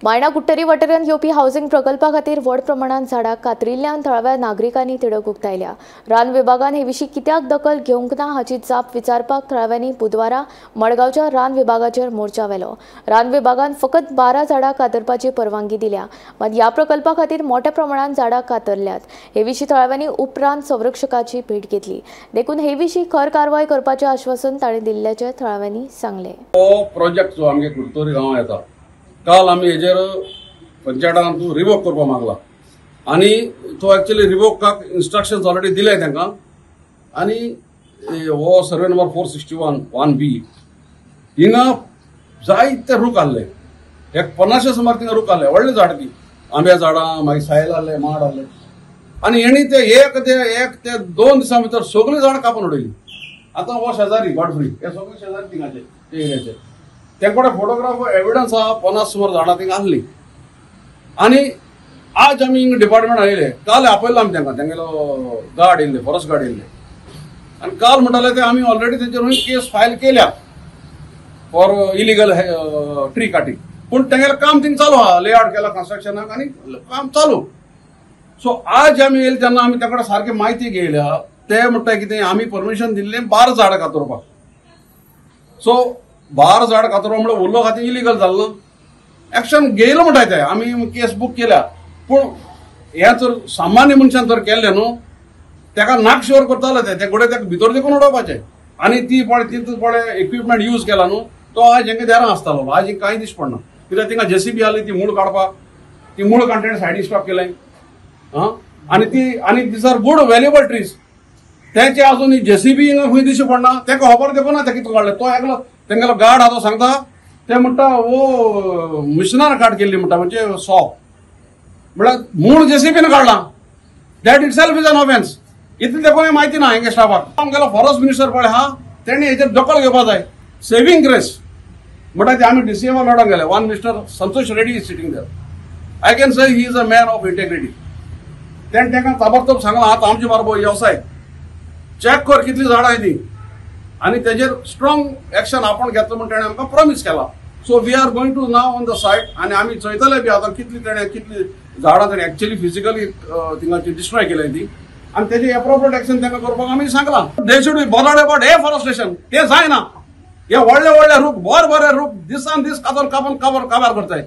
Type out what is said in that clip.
मायणा कुडटरी वाठारांत येवपी हावसिंग प्रकल्पा खातीर व्हड प्रमाणात झाडां कातरिल्ल्यान थळाव्या नागरिकांनी तिडक उक्तायल्या. रान विभागान हे विशीं कित्याक दखल घेवंक ना हाची जाप विचारपाक थळाव्यांनी बुधवारा मडगांवच्या रान विभागाचेर मोर्चा व्हेलो. रान विभागान फकत 12 झाडां कातरपाची परवानगी दिल्या, मात ह्या प्रकल्पा खातीर मोठ्या प्रमाणात झाडां कातरल्यात. हे विशीं थळाव्यांनी उपरांत संरक्षकाची भेट घेतली. देखून हे विशीं खर कारवाय करपाचें आश्वासन तांणी दिल्ल्याचें थळाव्यांनी सांगलें. हो प्रोजेक्ट जो आमगे कुडतरी गांवां येता, काल आमी हेजेर पंचायतान तूं रिवोक करपाक मागला आनी तो एक्चुअली रिवोकाक इन्स्ट्रक्शन्स ऑलरेडी दिले तांकां. आनी हो सर्वे नंबर 461 1B हिंगा जायते रूख आहले, एक 50 सुमार थिंगा रूख आहले, व्हडले झाड ती आंब्या झाडां, मागीर सायल आहले, माड आहले. आनी हेणी ते एक ते 2 दिसां भितर सगळीं झाडां कापून उडयली. आतां हो शेजारी गॉडफ्री, हे सगळे शेजारी थिंगाचे ते एरियाचे, तेंकडे फोटोग्राफ एविडन्स आहा 50 सुमार झाडां थिंगा आहली. आनी आज आमी हिंगा डिपार्टमेंट आयले, काल आपयलो आमी तांकां, तेंगेलो गार्ड येयल्ले, फॉरेस्ट गार्ड येयल्ले. आनी काल म्हणटाले ते आमी ऑलरेडी तेंचेर केस फायल केल्या फॉर इलिगल ट्री कटिंग, पूण तेंगेलें काम थिंग चालू आहा, लेआउट केला कन्स्ट्रक्शनाक आनी काम चालू. सो आज आमी येयले तेन्ना आमी तेंकडे सारकी म्हायती घेयल्या. ते म्हणटा कितें आमी परमिशन दिल्लें 12 झाडां कातरपाक. सो 12 झाड कातरप म्हणल्यार उरलो खातीर इलिगल जाल्लो, एक्शन घेयलो म्हणटा ते, आमी केस बूक केल्या. पूण हें जर सामान्य मनशान जर केल्लें न्हू तेका नाकशोर करताले ते गोडे तेका भितर देखून उडोवपाचें. आनी ती पळय तितू पळय इक्विपमेंट यूज केला न्हू तो आज हेंगे देरां आसतालो, आज हिंगा कांय दिश्टी पडना. कित्याक थिंगा जेसीबी आहली ती मूळ काडपाक, ती मूळ काडटा सायडीक स्टॉप केलें. आनी ती आनी these are good valuable trees, तेंचे अजून जेसीबी हिंगा खंय दिश्टी पडना, तेका खबर देखून ना ते कितें काडलें. तो एकलो तेंगेलो गार्ड आहा तो सांगता, ते म्हणटा वो मिशनान काट केल्ली म्हणटा, म्हणजे सॉ म्हळ्यार मूळ जेसीबीन काडला. That itself is an offence. इतलें तेका म्हायती ना हेंगे स्टाफाक. आमगेलो फॉरेस्ट मिनिस्टर पळय आहा तेणी हेचेर दखल घेवपा जाय. सेव्हिंग ग्रेस म्हणटा ते आमी DCM मेळोंक गेले, one mister Santosh Reddy is sitting there. I can say he is a man of integrity. तेणें तांकां ताबडतोब सांगलां आतां आमचे बारबो वेवसाय चॅक कर कितलीं झाडां आहाय ती आनी तेजेर स्ट्रॉंग एक्शन आपूण घेतलो म्हण तेणें आमकां प्रॉमीस केला. So we are going to now on the site आनी आमी चोयतले बी आतां कितली तेणें कितली झाडां तेणें एक्चुअली फिजिकली थिंगाची डिस्ट्रॉय केल्या ती, आनी तेजेर एप्रोप्रिएट एक्शन तांकां करपाक आमी सांगलां. They should be bothered about deforestation, तें जायना. हे व्हडले व्हडले रूख, बरे बरे रूख दिसान दीस कातोन कापून काबार काबार करताय.